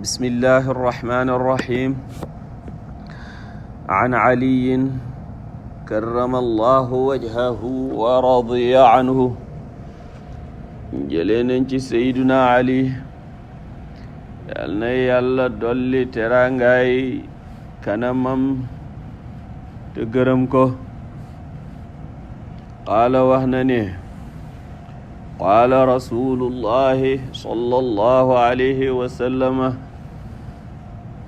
bismillahi irrahmani irrahim an aliyin karrama allahu wajhahu wa radiya anhu jëlee nañ ci sayduna ali yal na yàlla dolli teraangaay kanamam te gërëm ko qaala wax na ne qaala rasulullahi sallallahu alayhi wa sallama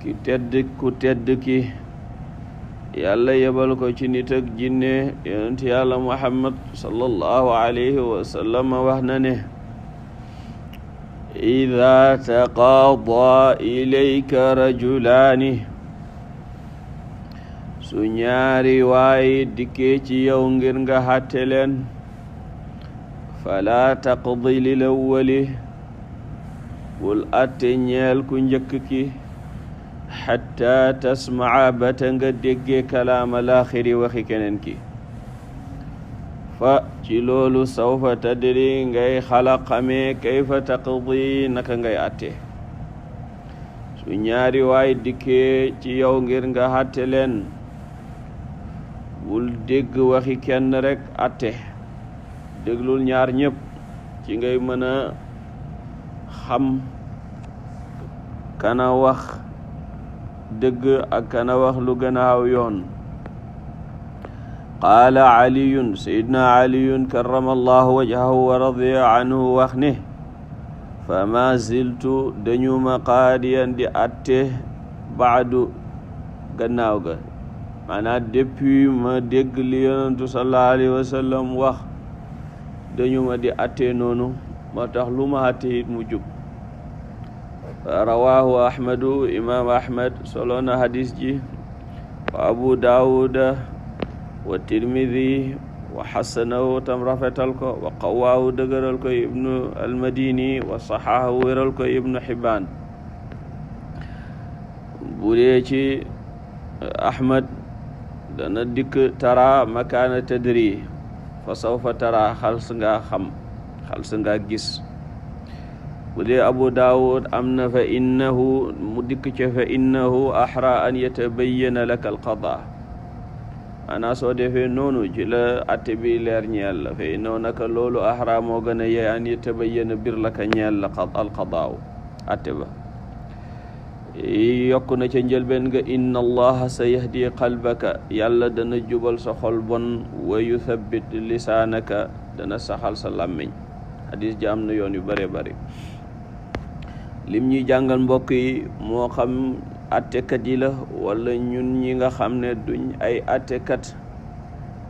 ku tedd ki yàlla yebal ko ci nit ak jinne yonent yàlla muhammad sallallahu alayhi wa sallama wax na ne ida taqaada ilayka rajulaani su ñaari waay dikkee ci yow ngir nga xatte leen fala taqdi lil awwali bul atte ñeel ku njëkk ki xatta tasmaa bata nga déggee kalaama laaxiri waxi keneen ki fa ci loolu sawfa tadri ngay xala xamee kayfa taqdi naka ngay atte su ñaari waay dikkee ci yow ngir nga atte leen bul dégg waxi kenn rek atte déglul ñaar ñëpp ci ngay mën a xam kana wax dëgg ak kana wax lu gën a aw yoon qaala aliyun sayidna aliyun karrama allahu wajhahu wa radiya anhu wax ne fa ma ziltu dañu ma qaadiyan di atte baadu gannaaw ga maanaam depuis ma dégg li yonentu sallallahu alayhi wa sallam wax dañu ma di attee noonu moo tax lu ma atte it mu jub rawahu ahmadu imam ahmad solo na hadis ji wa abu daawuda wa tirmidi wa xasanahu tam rafetal ko wa qawaahu dëgëral ko ibnu almadini wa saxaahu wéral ko ibnu xibaan bu dee ci ahmad dana dikk tara makaana tadri fa sawfa tara xals nga xam xals nga gis bu dee abu daawud am na fa innahu mu dikk ca fa innahu ahra an yatabayyana laka alqada maanaa soo defee noonu ci la atte bi leer ñeel la fa innahu naka loolu ahra moo gën a yey an yatabayyana bir laka ñeel la alqadaaw atte ba yokk na ca njëlbeen nga inna allaha sa yahdi qalbaka yàlla dana jubal sa xol bon wa yuthabbit lisaanaka dana saxal sa làmmiñ hadis ji am na yoon yu bare bare lim ñuy jàngal mbokk yi moo xam attekat yi la wala ñun ñi nga xam ne duñ ay attekat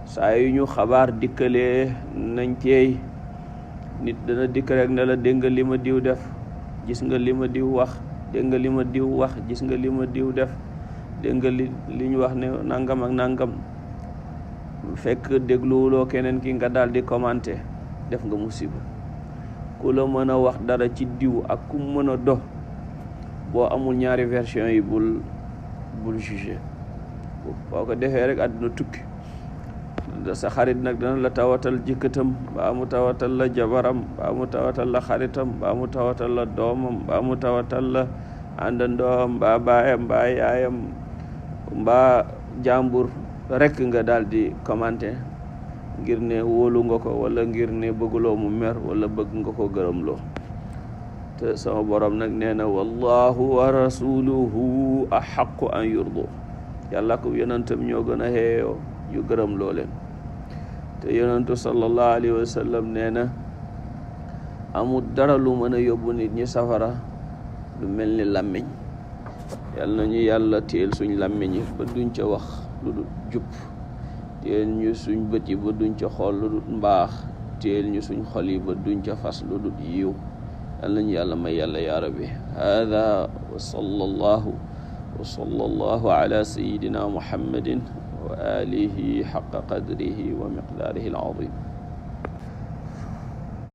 saa yu ñu xabaar dikkalee nañ teey nit dana dikk rek ne la dégg nga li ma diw def gis nga li ma diw wax dégg nga li ma diw wax gis nga li ma diw def dégg nga li ñu wax ne nangam ak nangam fekk dégluwuloo keneen ki nga daal di commenter def nga musiba ku la mën a wax dara ci diw ak ku mën a do boo amul ñaari version yi bul juger boo ko defee rek àdduna tukki sa xarit nag dana la tawatal jëkkëtam baa mu tawatal la jabaram baa mu tawatal la xaritam baa mu tawatal la doomam baa mu tawatal la àndandoom mbaa baayam mbaa yaayam mbaa jàmbur rekk nga daal di commenter ngir ne wóolu nga ko wala ngir ne bëgguloo mu mer wala bëgg nga ko gërëmloo te sama borom nag nee na wallahu wa rasuluhu ahaqqu an yurdu yàlla ko yonentam ñoo gën a xeeyoo yu gërëmloo leen te yonentu sallallahu alayhi wa sallam nee na amul dara lu mën a yóbbu nit ñi safara lu mel ni làmmiñ yal nañu yàlla téel suñ làmmiñ yi ba duñ ca wax lu dul jub téel ñu suñ bët yi ba duñ ca xool lu dul mbaax téel ñu suñ xol yi ba duñ ca fas lu dul yiw yal nañu yàlla may yàlla yaa rabbi hada wa sallallahu ala sayyidina muhammadin wa alihi xaqa qadrihi wa miqdaarihi al-azim